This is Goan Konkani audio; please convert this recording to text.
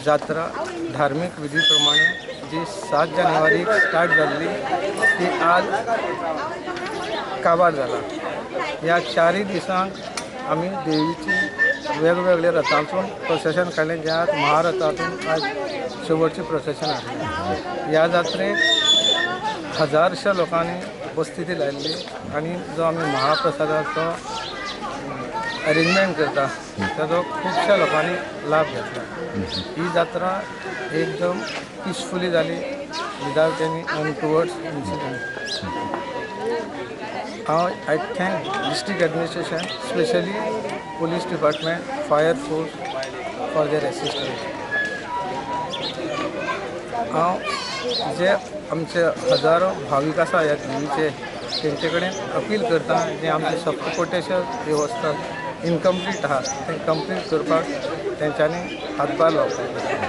जात्रा धार्मिक विधी प्रमाणे जी 7 जानेवारीक स्टार्ट जाल्ली ती आज काबार जाला। ह्या 4 दिसांक आमी देवीची वेगवेगळे रथांतून प्रोसेशन काडलें, जे आज महारथातून आज शेवटचें प्रोसेशन आसलें। ह्या जात्रेक हजारशा लोकांनी उपस्थिती लायिल्ली आनी जो आमी महाप्रसादाचो अरेंजमेंट करता ताजो खुबश्या लोकांनी लाभ घेतला। ही जात्रा एकदम पिसफुली जाली विदाउट एनी अनटुवर्ड्स इन्सिडंट। हांव I thank district administration, specially police department, fire force for their assistance. हांव जे आमचे हजारो भावीक आसा ह्या देवीचे तेंचे कडेन अपील करता जे आमचे सप्तकोटेश्वर देवस्थान इनकम्प्लीट आहा तें कंप्लीट करपाक तेंच्यांनी हातभार लावपाक जाय।